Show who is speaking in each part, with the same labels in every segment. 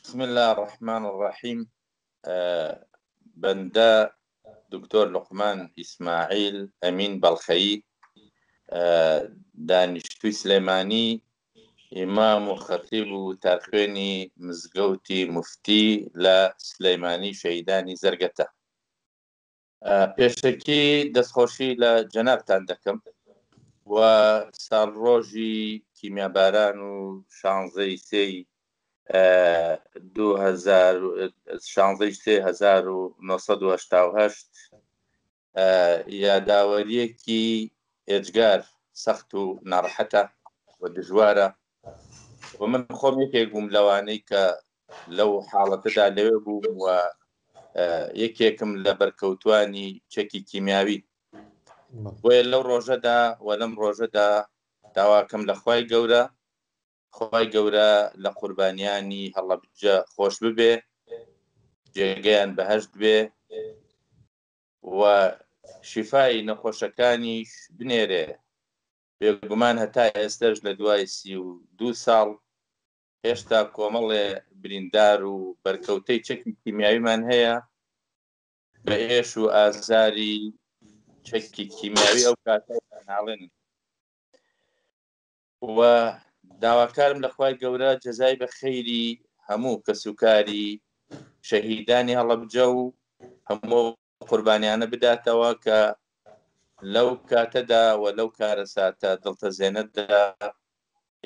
Speaker 1: بسم اللە الرحمن الرحیم بەندە دکتۆر لوقمان ئیسماعیل ئەمین بەڵخەیی دانیشتووی سلێمانی ئیمام و خەتیب و وتارخوێنی مزگەوتی موفتی لە سلێمانی شەهیدانی زەرگەتە. پێشەکی دەستخۆشی لە جەنابتان دەکەم و ساڵڕۆژی کیمیاباران و شانزەی سێی شانزەی سێ 1970 یاداوەریەکی ئێجگار سەخت و ناڕەحەتە و دژوارە و من خۆم یەکێک بووم لەوانەی کە لەو حاڵەتەدا لەوێ بووم و یەکێکم لە بەرکەوتوانی چەکی کیمیاوی. بۆیە لەو ڕۆژەدا و لەم ڕۆژەدا داواکەم لە خوای گەورە، خوای گەورە لە قوربانیانی هەڵەبجە خۆش ببێ، جێگەیان بەهەشت بێ و شیفای نەخۆشەکانیش بنێرێ. بێگومان هەتا ئێستەش لە دوای 32 ساڵ هێشتا کۆمەڵێ بریندار و بەرکەوتەی چەکی کیمیاویمان هەیە بە ئێش و ئازاری چەکی کیمیاوی ئەو کاتە ناڵێنن و داواکارم لە خوای گەورە جەزای بە خەیری هەموو کەسوکاری شەهیدانی هەڵەبجە و هەموو قوربانیانە بداتەوە کە لەو کاتەدا و لەو کارەساتە دڵتەزێنەدا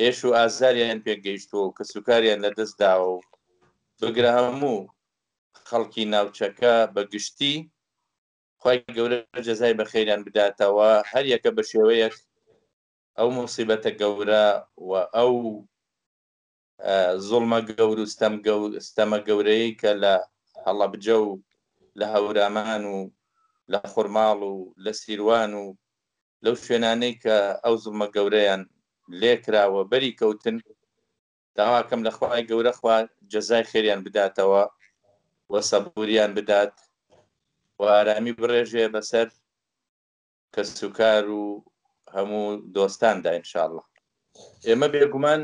Speaker 1: ئێش و ئازاریان پێگەیشتووە و کەسوکاریان لەدەست داوە و بگرە هەموو خەڵکی ناوچەکە بە گشتی خوای گەورە جەزای بەخێریان بداتەوە هەر یەکە بە شێوەیەک ئەو موسیبەتە گەورە و ئەو زوڵمە گەور و ستەمە گەورەیەی کە لە هەڵەبجە و لە هەورامان و لە خورماڵ و لە سیروان و لەو شوێنانەی کە ئەو زوڵمە گەورەیان لێکراوە بەری کەوتن، داواکەم لە خوای گەورە خوا جەزای خێریان بداتەوە و سەبوریان بدات و ئارامی بڕێژێ بەسەر کەسوکار و هەموو دۆستاندا ان شاء اللە. ئێمە بێگومان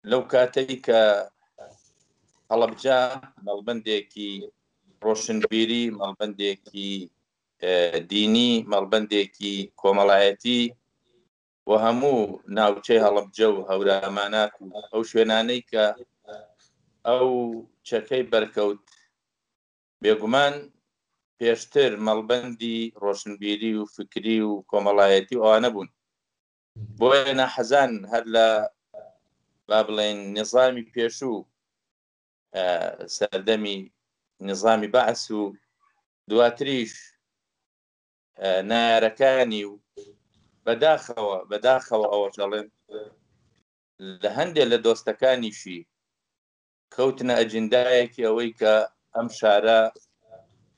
Speaker 1: لەو کاتەی کە هەڵەبجە مەڵبەندێکی ڕۆشنبیری، مەڵبەندێکی دینی، مەڵبەندێکی کۆمەڵایەتی و هەموو ناوچەی هەڵەبجە و هەورامانات و ئەو شوێنانەی کە ئەو چەکەی بەرکەوت بێگومان پێشتر مەڵبەندی ڕۆشنبیری و فکری و کۆمەڵایەتی و ئەوانە بوون. بۆیە ناحەزان هەر لە با بڵێین نیزامی پێشوو، سەردەمی نیزامی بەعس و دواتریش نایارەکانی و بەداخەوە بەداخەوە ئەوەش دەڵێم لە هەندێک لە دۆستەکانیشی کەوتنە ئەجندایەکی ئەوەی کە ئەم شارە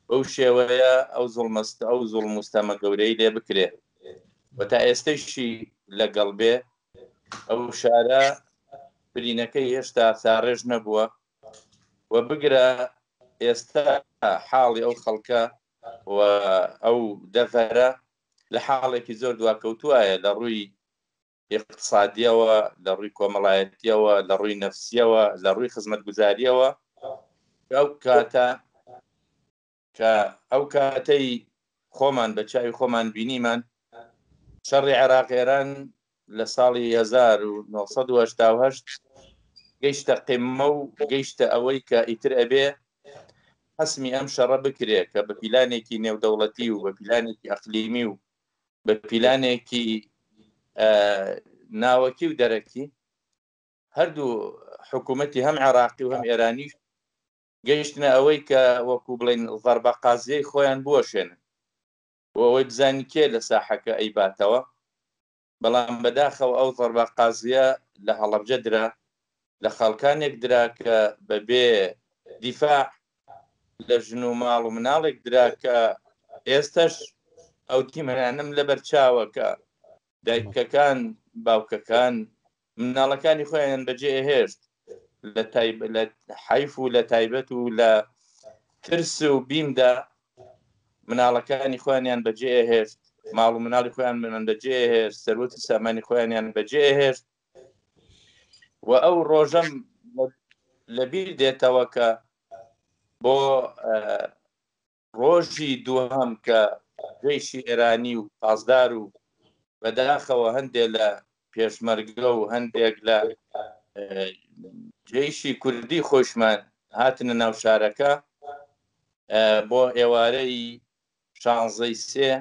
Speaker 1: بەو شێوەیە ئەو زوڵمەست ئەو زوڵم و ستەمە گەورەی لێ بکرێ و تا ئێستەیشی لەگەڵ بێ ئەو شارە برینەکەی هێشتا ساڕێژ نەبووە و بگرە ئێستا حاڵی ئەو خەڵکە و ئەو دەڤەرە لە حاڵێکی زۆر دواکەوتوایە لە ڕووی ئیقتسادیەوە، لە ڕووی کۆمەڵایەتیەوە، لە ڕووی نەفسیەوە، لە ڕووی خزمەتگوزاریەوە، ئەو کاتە کە ئەو کاتەی خۆمان بە چاوی خۆمان بینیمان شەڕی عێراق ئێران لە ساڵی 1970 گەیشتە قیممە و گەیشتە ئەوەی کە ئیتر ئەبێ حەسمی ئەم شەڕە بکرێ کە بە پیلانێکی نێودەوڵەتی و بە پیلانێکی ئەقلیمی و بە پیلانێکی ناوەکی و دەرەکی هەردوو حکوومەتی هەم عێراقی و هەم ئێرانی گەیشتنە ئەوەی کە وەکو بڵین ضربە قازیەی خۆیان بوەشێنن بۆ ئەوەی بزانین کێ لە ساحەکە ئەیباتەوە بەڵام بەداخەوە ئەو ضربە قازیە لە هەڵەبجە درا لە خەڵکانێک درا کە بەبێ دیفاع لە ژن و ماڵ و مناڵێک درا کە ئێستش ئەو دیمەنانەم لەبەر چاوە کە دایکەکان باوکەکان مناڵەکانی خۆیان بەجێ هێشت لە تایب لە حیف و لە تایبەت و لە ترس و بیمدا مناڵەکانی خۆیانیان بەجێ هێشت ماڵ و مناڵی خۆیان منان بەجێ هێشت سەروەت و سامانی خۆیانیان بەجێ هێشت و ئەو ڕۆژەم لەبیر دێتەوە کە بۆ ڕۆژی دووهەم کە جەیشی ئێرانی و پاسدار و بەداخەوە هەندێک لە پێشمەرگە و هەندێک لە جەیشی کوردی خۆشمان هاتنە ناو شارەکە بۆ ئێوارەی شانزەی سێ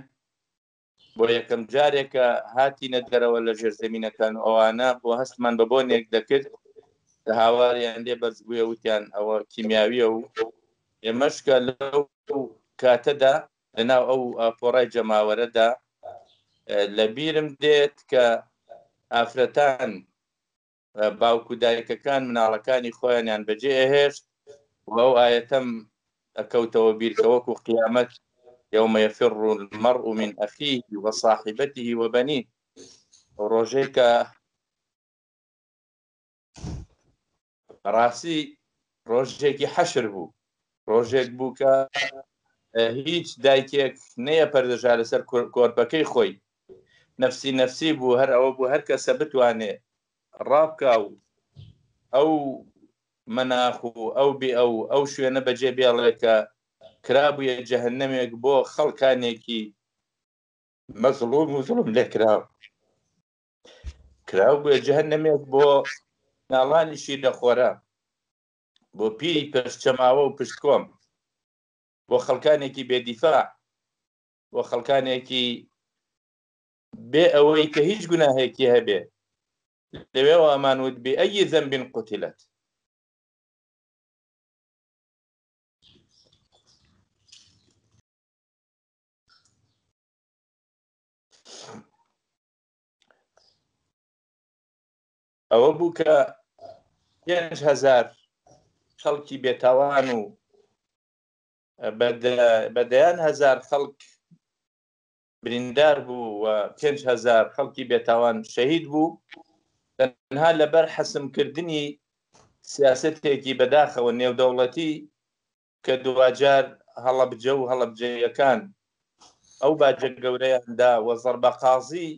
Speaker 1: بۆ یەکەم جارێکە هاتینە دەرەوە لە ژێرزەمینەکان و ئەوانە بۆ هەستمان بە بۆنێک دەکرد کە هاواریان لێ بەرز بووە وتیان ئەوە کیمیاویە و ئێمەش کە لەو کاتەدا لەناو ئەو ئاپۆرای جەماوەرەدا لە بیرم دێت کە ئافرەتان باوک و دایکەکان مناڵەکانی خۆیانیان بەجێ ئەهێشت و ئەو ئایەتەم ئەکەوتەوە بیر کە وەکو قیامەت يوم يفر المرء من أخيه وصاحبته وبنيه ئەو ڕۆژەی کە بەڕاستی ڕۆژێکی حەشر بوو ڕۆژێک بوو کە هیچ دایکێک نەیە پەردەژا لەسەر کۆرپەکەی خۆی نەفسی نەفسی بوو هەر ئەوە بوو هەر کەسە بتوانێ ڕابکا و ئەو مەناخ و ئەو بێ ئەو ئەو شوێنە بەجێ بێڵێ کە کرابوویە جەهەنەمێک بۆ خەڵکانێکی مەزڵوم و زوڵم لێکراو کراو بووە جەهەنەمێک بۆ ناڵانی شیرەخۆرە بۆ پیری پشتچەماوە و پشتکۆم بۆ خەڵکانێکی بێدیفاع بۆ خەڵکانێکی بێ ئەوەی کە هیچ گوناهێکی هەبێ لەوێوە ئەمان وت بێ ئەی زەمبین قوتیلەت ئەوە بوو کە 5هزار خەڵکی بێتاوان و بە دەیان هەزار خەڵک بریندار بوو و 5هزار خەڵکی بێتاوان شەهید بوو تەنها لەبەر حەسمکردنی سیاستێکی بەداخەوە نێودەوڵەتی کە دواجار هەڵەبجە و هەڵەبجەیەکان ئەو باجە گەورەیان دا و زەربە قازی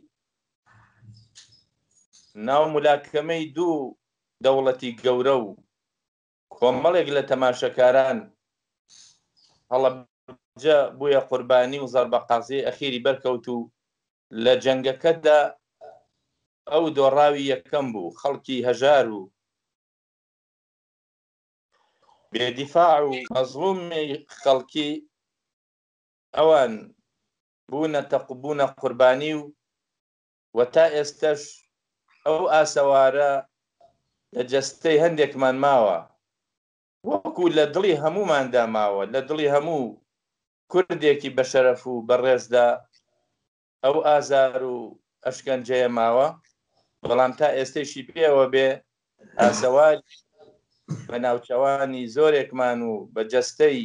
Speaker 1: ناو ملاکەمەی دوو دەوڵەتی گەورە و کۆمەڵێک لە تەماشەکاران هەڵەبجە بوویە قوربانی و زەربە قازی ئەخیری بەرکەوت و لە جەنگەکەدا ئەو دۆڕاوی یەکەم بوو خەڵکی هەژار و بێدیفاع و مەزڵومی خەڵکی ئەوان بوونە تەقبوونە قوربانی و و تا ئێستەش ئەو ئاسەوارە لە جەستەی هەندێکمان ماوە وەکو لە دڵی هەمووماندا ماوە لە دڵی هەموو کوردێکی بەشەرەف و بەڕێزدا ئەو ئازار و ئەشکەنجەیە ماوە، بەڵام تا ئێستەیشی پێوە بێ ئاسەواری بە ناوچەوانی زۆرێکمان و بە جەستەی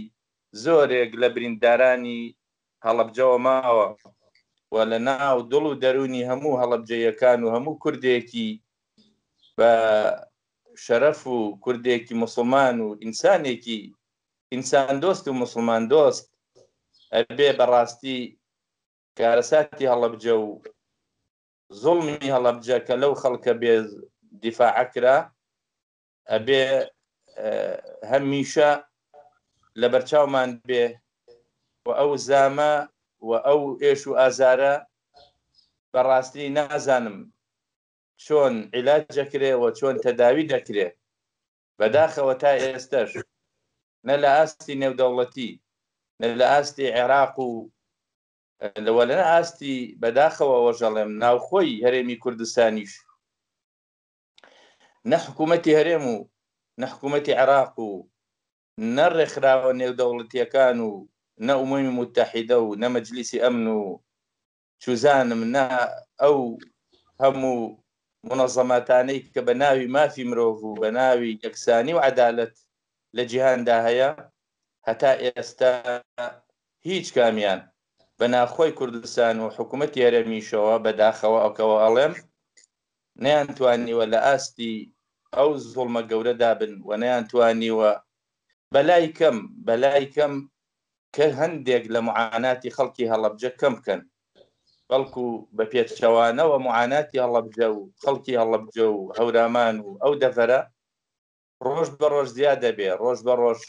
Speaker 1: زۆرێک لە بریندارانی هەڵەبجەوە ماوە و لە ناو دڵ و دەروونی هەموو هەڵەبجەیەکان و هەموو کوردێکی بە شەرەف و کوردێکی موسڵمان و ئینسانێکی ئینساندۆست و موسڵماندۆست ئەبێ بەڕاستی کارەساتی هەڵەبجە و زوڵمی هەڵەبجە کە لەو خەڵکە بێ دیفاعە کرا ئەبێ هەمیشە لەبەرچاومان بێ و ئەو زامە و ئەو ئێش و ئازارە بەڕاستی نازانم چۆن عیلاج دەکرێ و چۆن تەداوی دەکرێ بەداخەوە تا ئێستەش نە لە ئاستی نێودەوڵەتی نە لە ئاستی عێراق و لەوە لە ئاستی بەداخەوە ئەوەش ئەڵێم ناوخۆی هەرێمی کوردستانیش نە حکوومەتی هەرێم و نە حکوومەتی عێراق و نە ڕێکخراوە نێودەوڵەتیەکان و نە ئومەمی موتەحیدە و نە مەجلیسی ئەمن و چوزانم نا ئەو هەموو مونەزەماتانەی کە بە ناوی مافی مرۆڤ و بە ناوی یەکسانی و عەدالەت لە جیهاندا هەیە هەتا ئێستا هیچ کامیان بە ناخۆی کوردستان و حکوومەتی هەرێمیشەوە بە داخەوە ئەوکەوە ئەڵێم نەیانتوانیوە لە ئاستی ئەو زوڵمە گەورەدا بن و نەیانتوانیوە بەلای کەم بەلای کەم کە هەندێک لە معاناتی خەڵکی هەڵەبجە کەم بکەن، بەڵکو بە پێچەوانەوە معاناتی هەڵەبجە و خەڵکی هەڵەبجە و هەورامان و ئەو دەڤەرە. ڕۆژ بە ڕۆژ زیاد دەبێ، ڕۆژ بە ڕۆژ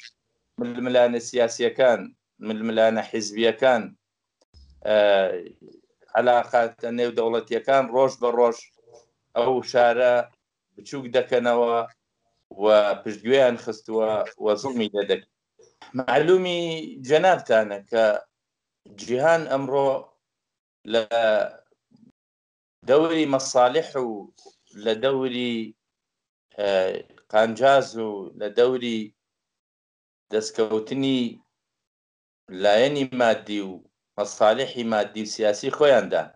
Speaker 1: ململانێ سیاسییەکان، ململانە حیزبییەکان، عەلاقاتە نێودەوڵەتییەکان ڕۆژ بە ڕۆژ ئەو شارە بچووک دەکەنەوە و پشتگوێیان خستووە و زوڵمی لێ دەکرێت. مەعلوومی جەنابتانە کە جیهان ئەمڕۆ لە دەوری مەسالیح و لە دەوری قانجاز و لە دەوری دەستکەوتنی لایەنی مادی و مەسالیحی مادی و سیاسی خۆیاندان.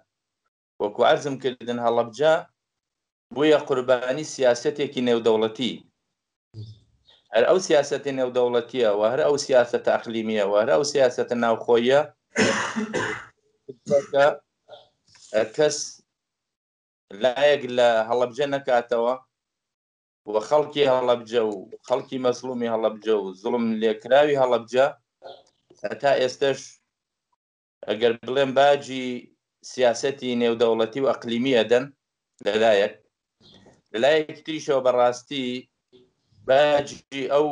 Speaker 1: وەکو عەرزم کردن هەڵەبجە بوویە قوربانی سیاسەتێکی نێودەوڵەتی. هەر ئەو سیاسەتی نێودەوڵەتیە و هەر ئەو سیاسەتە ئەقلیمیە و هەر ئەو سیاسەتە ناوخۆیە کەس لایەک لە هەڵەبجە نەکاتەوە و خەڵکی هەڵەبجە و خەڵکی مەزڵومی هەڵەبجە و زوڵم لێکراوی هەڵەبجە هەتا ئێستش ئەگەر بڵێم باجی سیاسەتی نێودەوڵەتی و ئەقلیمی ئەدەن لەلایەک، لەلایەکی تریشەوە بەڕاستی باجی ئەو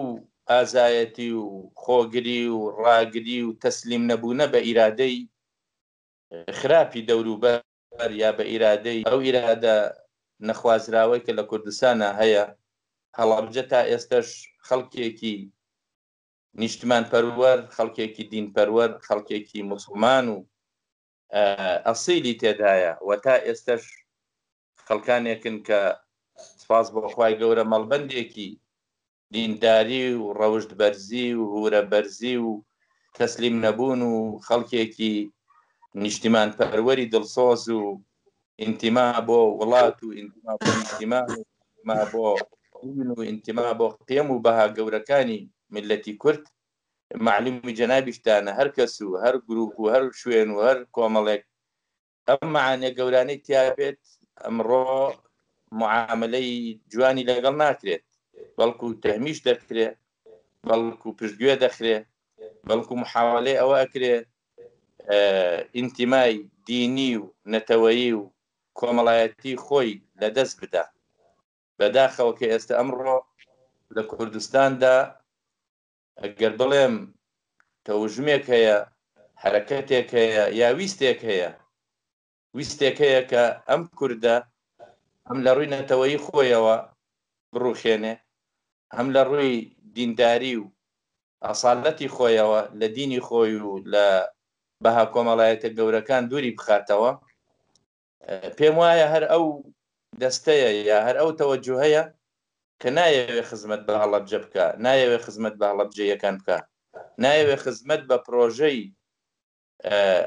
Speaker 1: ئازایەتی و خۆگری و ڕاگری و تەسلیم نەبوونە بە ئیرادەی خراپی دەوروبەر یا بە ئیرادەی ئەو ئیرادە نەخوازراوەی کە لە کوردستانا هەیە، هەڵەبجە تا ئێستەش خەڵکێکی نیشتمانپەروەر، خەڵکێکی دینپەروەر، خەڵکێکی موسڵمان و ئەسیلی تێدایە و تا ئێستەش خەڵکانێکن کە سپاس بۆ خوای گەورە مەڵبەندێکی دینداری و ڕەوشت بەرزی و هورە بەرزی و تەسلیم نەبوون و خەڵکێکی نیشتیمان پەروەری دڵسۆز و ئینتیما بۆ وڵات و ئینتیما بۆ نیشتیمان و ئینتیما بۆ دین و ئینتیما بۆ قیەم و بەها گەورەکانی میللەتی کورد مەعلومی جەنابیشتانە هەر کەس و هەر گروپ و هەر شوێن و هەر کۆمەڵێک ئەم مەعانیە گەورانەی تیا بێت ئەمڕۆ معاملەی جوانی لەگەڵ ناکرێت بەڵکو تەهمیش دەکرێ بەڵکو پشتگوێ دەخرێ بەڵکو محاولەی ئەوە ئەکرێ ئینتیمای دینی و نەتەوەیی و کۆمەڵایەتی خۆی لەدەست بدا. بەداخەوە کە ئێستە ئەمڕۆ لە کوردستاندا ئەگەر بڵێم تەوژمێک هەیە، حەرەکەتێک هەیە یا ویستێک هەیە، ویستێک هەیە کە ئەم کوردە هەم لە ڕووی نەتەوەیی خۆیەوە بڕوخێنێ، هەم لە ڕووی دینداری و ئەسالەتی خۆیەوە لە دینی خۆی و لە بەها کۆمەڵایەتە گەورەکان دووری بخاتەوە. پێم وایە هەر ئەو دەستەیە یا هەر ئەو تەوەجوهەیە کە نایەوێ خزمەت بە هەڵەبجە بکا، نایەوێ خزمەت بە هەڵەبجەیەکان بکا، نایەوێ خزمەت بە پرۆژەی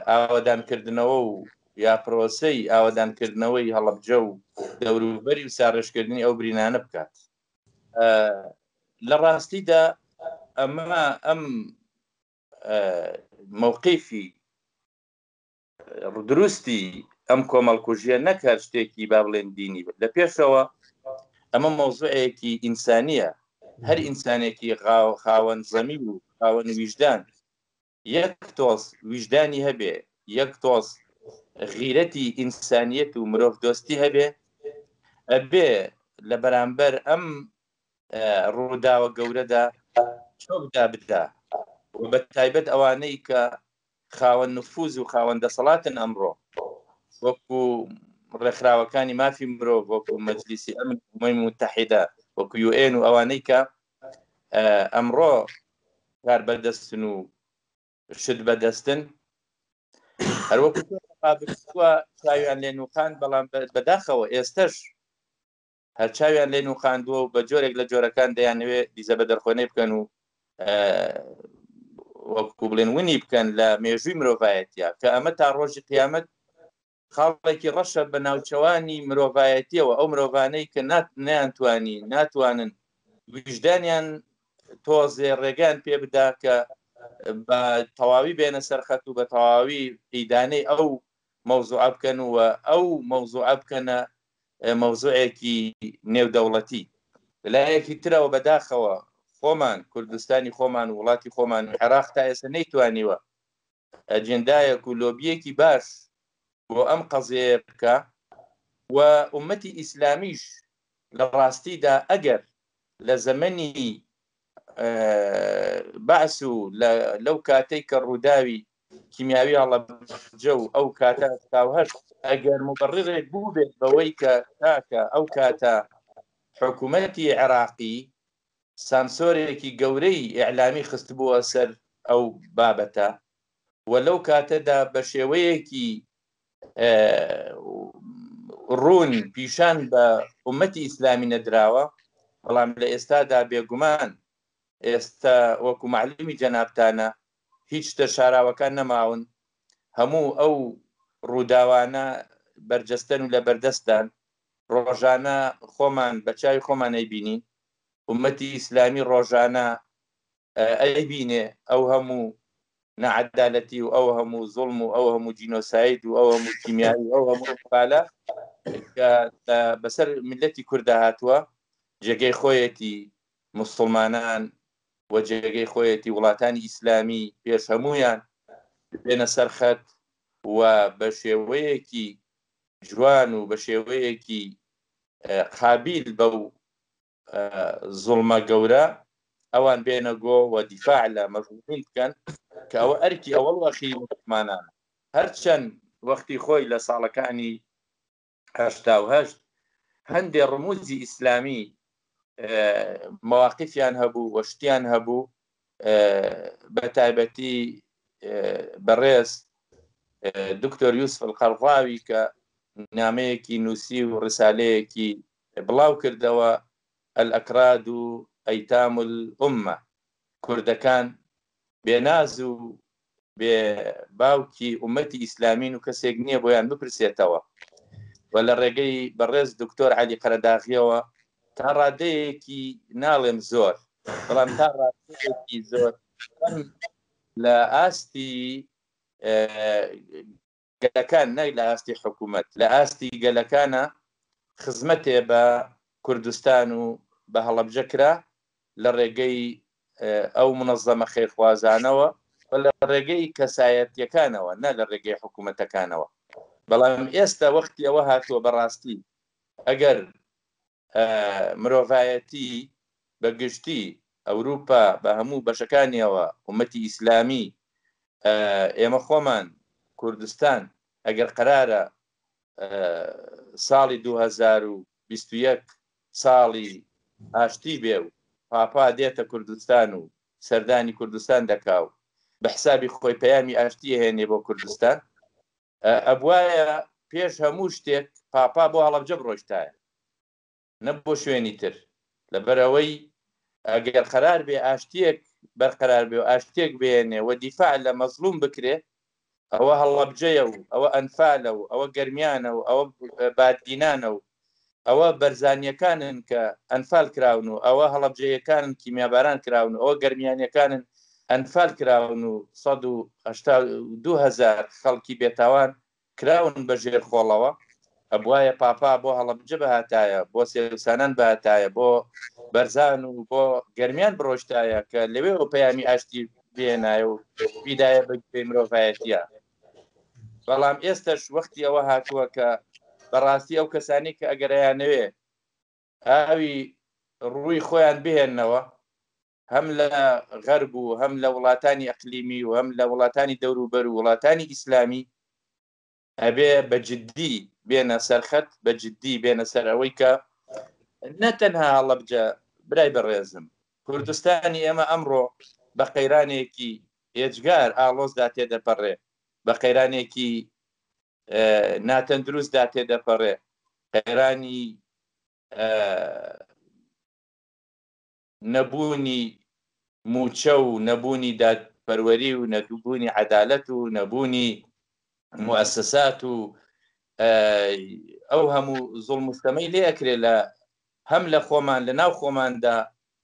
Speaker 1: ئاوەدانکردنەوە و یا پرۆسەی ئاوەدانکردنەوەی هەڵەبجە و دەوروبەری و ساڕێژکردنی ئەو برینانە بکات. لە ڕاستیدا ئەمە ئەم مەوقیفی دروستی ئەم کۆمەڵکوژیە نەک هەر شتێکی با بڵێن دینی بێت لە پێشەوە ئەمە مەوزوعێکی ئینسانیە هەر ئینسانێکی خاوەن زەمیر و خاوەن ویژدان یەک تۆز ویژدانی هەبێ، یەک تۆز غیرەتی ئینسانیەت و مرۆڤ دۆستی هەبێ، ئەبێ لە بەرامبەر ئەم ڕووداوە گەورەدا چۆک دابدا و بە تایبەت ئەوانەی کە خاوەن نفوز و خاوەن دەسەڵاتن ئەمڕۆ وەکو ڕێکخراوەکانی مافی مرۆڤ، وەکو مەجلیسی ئەمن ئومەمی موتەحیدە، وەکو یوئێن و ئەوانەی کە ئەمڕۆ کار بەدەستن و شت بەدەستن هەروەکو چاویان لێ نوقان بەڵام بەداخەوە ئێستش هەر چاویان لێ نوقاندووە و بە جۆرێک لە جۆرەکان دەیانەوێ دیزە بە دەرخۆنەی بکەن و وەکو بڵێن ونی بکەن لە مێژووی مرۆڤایەتە کە ئەمە تا ڕۆژی قیامەت خاڵێکی ڕەشە بە ناوچەوانی مرۆڤایەتیەوە، ئەو مرۆڤانەی کە نەیانتوانی، ناتوانن ویژدانیان تۆزێ ڕێگەیان پێ بدا کە بە تەواوی بێنە سەر خەت و بە تەواوی ئیدانەی ئەو مەوزوعە بکەن و ئەو مەوزوعە بکەنە مەوزوعێکی نێودەوڵەتی. لەلایەکی ترەوە بەداخەوە خۆمان، کوردستانی خۆمان و وڵاتی خۆمان و عێراق تا ئێستا نەیتوانیوە ئەجێندایەک و لۆبییەکی باش بۆ ئەم قەزیەیە بکا و ئوممەتی ئیسلامیش لە ڕاستیدا ئەگەر. لە زەمەنی بەعس و لەو کاتەی کە ڕووداوی کیمیاوی هەڵەبجە و ئەو کاتە 88 ئەگەر مبڕێک بوو بێت بەوەی کە تاکە ئەو کاتە حکوومەتی عێراقی سانسۆرێکی گەورەی ئیعلامی خستبووە سەر ئەو بابەتە و لەو کاتەدا بە شێوەیەکی ڕوون پیشان بە ئومەتی ئیسلامی نەدراوە، بەڵام لە ئێستادا بێگومان ئێستا وەکو مەعلومی جەنابتانە هیچ شتە شاراوەکان نەماون، هەموو ئەو ڕووداوانە بەرجەستەن و لە بەردەستدان، ڕۆژانە خۆمان بە چاوی خۆمان ئەیبینین، ئومەتی ئیسلامی ڕۆژانە ئەیبینێ ئەو هەموو ناعەدالەتی و ئەو هەموو زوڵم و ئەو هەموو جینۆساید و ئەو هەموو کیمیایی و ئەو هەموو ئەنفالە کە بەسەر میللەتی کوردا هاتووە، جێگەی خۆیەتی موسڵمانان و جێگەی خۆیەتی وڵاتانی ئیسلامی پێش هەموویان بێنە سەر خەت و بە شێوەیەکی جوان و بە شێوەیەکی قابیل بەو زوڵمە گەورە ئەوان بێنە گۆ و دیفاع لە مەزڵومین بکەن کە ئەوە ئەرکی ئەوەڵ و ئەخیری موسڵمانانە. هەرچەند وەختی خۆی لە ساڵەکانی 88 هەندێ ڕموزی ئیسلامی مەواقفیان هەبوو و شتیان هەبوو بە تایبەتی بەڕێز دکتۆر یوسف القەرضاوی کە نامەیەکی نووسی و ڕسالەیەکی بڵاو کردەوە الاکراد ایتام الامە کوردەکان بێ ناز و بێ باوکی ئومەتی ئیسلامین و کەسێک نییە بۆیان بپرسێتەوە و لە ڕێگەی بەڕێز دکتۆر عەلی قەرەداغیەوە تا ڕادەیەکی ناڵێم زۆر بەڵام تا ڕادەیەکی زۆر لە ئاستی گەلەکان نەک لە ئاستی حکوومەت، لە ئاستی گەلەکانە خزمەتێ بە کوردستان و بە هەڵەبجە کرا لە ڕێگەی ئەو مونەزەمە خێرخوازانەوە و لە ڕێگەی کەسایەتیەکانەوە نە لە ڕێگەی حکوومەتەکانەوە. بەڵام ئێستا وەختی ئەوە هاتووە بەڕاستی ئەگەر مرۆڤایەتی بە گشتی، ئەوروپا بە هەموو بەشەکانیەوە، ئومەتی ئیسلامی، ئێمە خۆمان، کوردستان، ئەگەر قەرارە ساڵی 2021 ساڵی ئاشتی بێ و پاپا دێتە کوردستان و سەردانی کوردستان دەکا و بە حسابی خۆی پەیامی ئاشتی ئەهێنێ بۆ کوردستان، ئەبوایە پێش هەموو شتێک پاپا بۆ هەڵەبجە بڕۆیشتایە نە بۆ شوێنی تر، لەبەرئەوەی ئەگەر قەرار بێ ئاشتیەک بەرقەرار بێ و ئاشتیەک بێنێ و دیفاع لە مەزڵوم بکرێ ئەوە هەڵەبجەیە و ئەوە ئەنفالە و ئەوە گەرمیانە و ئەوە بادینانە و ئەوە بەرزانیەکانن کە ئەنفال کراون و ئەوە هەڵەبجەیەکانن کیمیاباران کراون و ئەوە گەرمیانیەکانن ئەنفال کراون و 182 هەزار خەڵکی بێتاوان کراون بە ژێر خۆڵەوە. ئەبوایە پاپا بۆ هەڵەبجە بهاتایە، بۆ سێوسانان بهاتایە، بۆ بەرزان و بۆ گەرمیان بڕۆشتایە کە لەوێوە پەیامی ئاشتی بهێنایە و بیدایە بە گوێی مرۆڤایەتیە. بەڵام ئێستش وەختی ئەوە هاتووە کە بەڕاستی ئەو کەسانی کە ئەگەر ئەیانەوێ ئاوی ڕووی خۆیان بهێننەوە هەم لە غەرب و هەم لە وڵاتانی ئەقلیمی و هەم لە وڵاتانی دەوروبەر و وڵاتانی ئیسلامی ئەبێ بە جددی بێنە سەرخەت، بە جددی بێنە سەر ئەوەی کە نە تەنها هەڵەبجە برای بەڕێزم، کوردستانی ئێمە ئەمڕۆ بە قەیرانێکی ئێجگار ئاڵۆزدا تێدەپەڕێ، بە قەیرانێکی ناتەندروستدا تێدەپەڕێ، قەیرانی نەبوونی مووچە و نەبوونی دادپەروەری و نەبوونی عەدالەت و نەبوونی موئەسەسات و ئەو هەموو زوڵم و ستەمەی لێ ئەکرێ لە هەم لە خۆمان لە ناو خۆماندا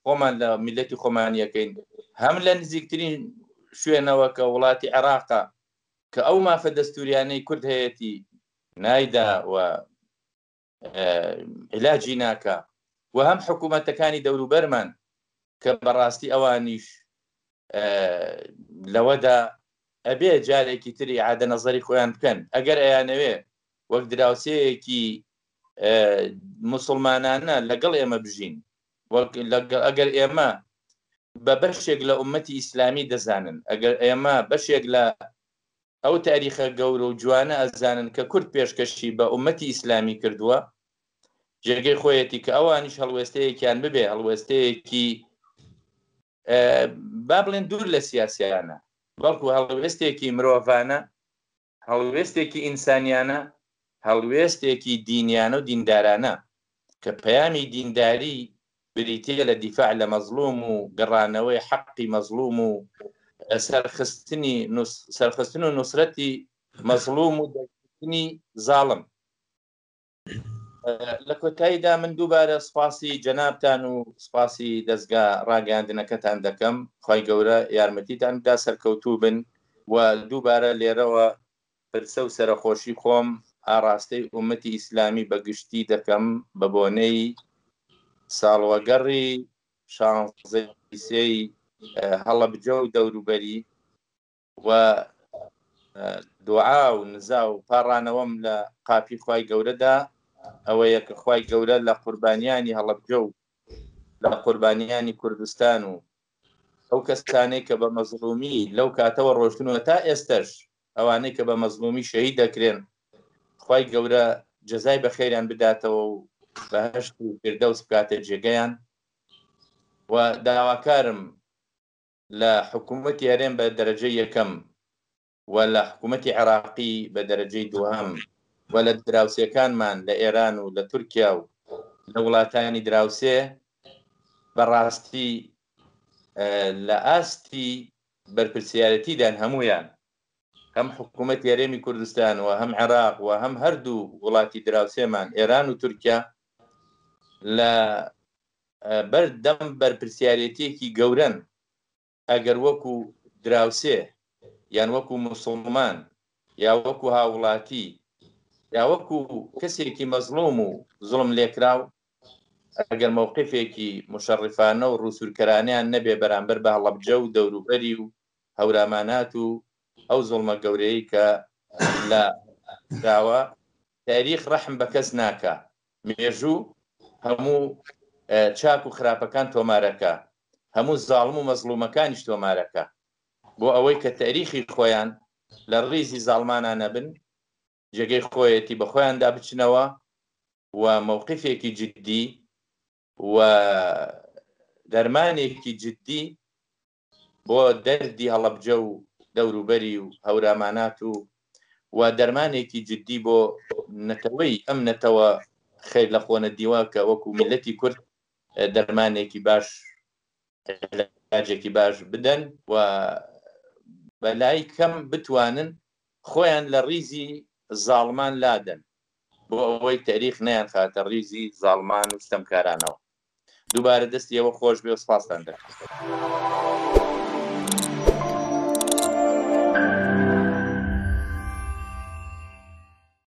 Speaker 1: خۆمان لە میللەتی خۆمان یەکەین هەم لە نزیکترین شوێنەوە کە وڵاتی عێراقە کە ئەو مافە دەستوریانەی کورد هەیەتی نایدا و عیلاجی ناکا و هەم حکوومەتەکانی دەوروبەرمان کە بەڕاستی ئەوانیش لەوەدا ئەبێ جارێکی تر ئیعادە نەزەری خۆیان بکەن ئەگەر ئەیانەوێ وەک دراوسێیەکی موسڵمانانە لەگەڵ ئێمە بژین. وەک ئەگەر ئێمە بە بەشێک لە ئومەتی ئیسلامی دەزانن، ئەگەر ئێمە بەشێک لە ئەو تاریخە گەورە و جوانە ئەزانن کە کورد پێشکەشی بە ئومەتی ئیسلامی کردووە، جێگەی خۆیەتی کە ئەوانیش هەڵوێستەیەکیان ببێ، هەڵوێستەیەکی با بڵێن دوور لە سیاسیانە، بەڵکو هەڵوێستێکی مرۆڤانە، هەڵوێستێکی ئینسانیانە، هەڵوێستێکی دینیانە و دیندارانە، کە پەیامی دینداری بریتییە لە دیفاع لە مەزڵوم و گەڕانەوەی حەقی مەزڵوم و سەرخستنی سەرخستن و نوسرەتی مەزڵوم و دەرکردنی زاڵم. لە کۆتاییدا من دووبارە سپاسی جەنابتان و سپاسی دەزگا ڕاگەیاندنەکەتان دەکەم، خوای گەورە یارمەتیتان بدا سەرکەوتوو بن و دووبارە لێرەوە پرسە و سەرەخۆشی خۆم ئاڕاستەی ئوممەتی ئیسلامی بە گشتی دەکەم بە بۆنەی ساڵوەگەڕی شانزەی سێی هەڵەبجە و دەوروبەری و دوعا و نزا و پاڕانەوەم لە قاپی خوای گەورەدا ئەوەیە کە خوای گەورە لە قوربانیانی هەڵەبجە و لە قوربانیانی کوردستان و ئەو کەسانەی کە بە مەزڵومی لەو کاتەوە ڕۆشتن و تا ئێستەش ئەوانەی کە بە مەزڵومی شەهید دەکرێن خوای گەورە جەزای بەخێریان بداتەوە و بەهەشت و فیردەوس بکاتە جێگەیان و داواکارم لە حکوومەتی هەرێم بە دەرەجەی یەکەم و لە حکوومەتی عێراقی بە دەرەجەی دووهەم و لە دراوسێکانمان لە ئێران و لە تورکیا و لە وڵاتانی دراوسێ بە ڕاستی لە ئاستی بەرپرسیارەتیدان هەموویان هەم حکوومەتی هەرێمی کوردستان و هەم عێراق و هەم هەردوو وڵاتی دراوسێمان ئێران و تورکیا لە بەر دەم بەرپرسیارێتیەکی گەورەن ئەگەر وەکو دراوسێ یان وەکو موسڵمان یا وەکو هاوڵاتی یا وەکو کەسێکی مەزڵوم و زوڵم لێکراو ئەگەر مەوقفێکی موشەڕیفانە و ڕووسوورکەرانەیان نەبێ بەرامبەر بە هەڵەبجە و دەوروبەری و هەورامانات و ئەو زوڵمە گەورەیەی کە لە کراوە تاریخ ڕەحم بە کەس ناکا مێژوو هەموو چاک و خراپەکان تۆمارەکا، هەموو زاڵم و مەزڵومەکانیش تۆمارەکا، بۆ ئەوەی کە تەئریخی خۆیان لە ڕیزی زاڵمانا نەبن، جێگەی خۆیەتی بە خۆیاندا بچنەوە و مەوقیفێکی جدی و دەرمانێکی جدی بۆ دەردی هەڵەبجە و دەوروبەری و هەورامانات و و دەرمانێکی جدی بۆ نەتەوەی ئەم نەتەوە خێر لە خۆنە دیوە کە وەکو میلەتی کورد دەرمانێکی باش علاجێکی باش بدەن و بەلای کەم بتوانن خۆیان لە ڕیزی زاڵمان لادەن بۆ ئەوەی تاریخ نەیان خاتە ڕیزی زاڵمان و ستەمکارانەوە. دووبارە دەستی ئێوە خۆش بێ و سپاستان دەکەم.